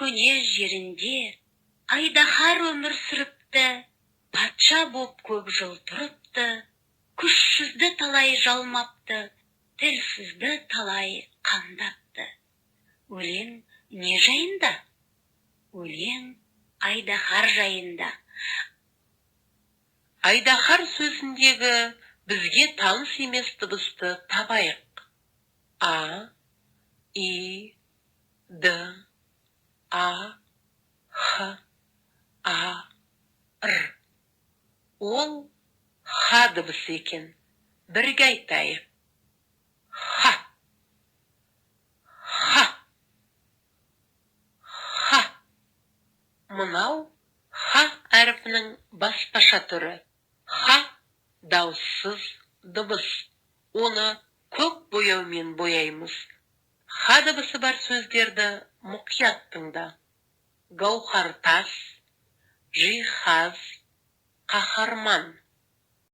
Көне жерінде айдаһар өмір сүріпті, патша боп көп жыл тұрыпты, күшсізді талай жалмапты, тілсізді талай қамдапты. Өлең не жайында? Өлең айдаһар жайында. Айдаһар сөзіндегі бізге таныс емес дыбысты табайық. А, И, Д, А, Х, А, Р. Ол ха дыбысы екен. Бірге айтайық: ха, ха, ха. Мынау ха әрпінің басқаша түрі. Ха — дауыссыз дыбыс, оны көк бояумен бояймыз. Ха дыбысы бар сөздерді мұқият тыңда: гауһар тас, жиһаз, қаһарман.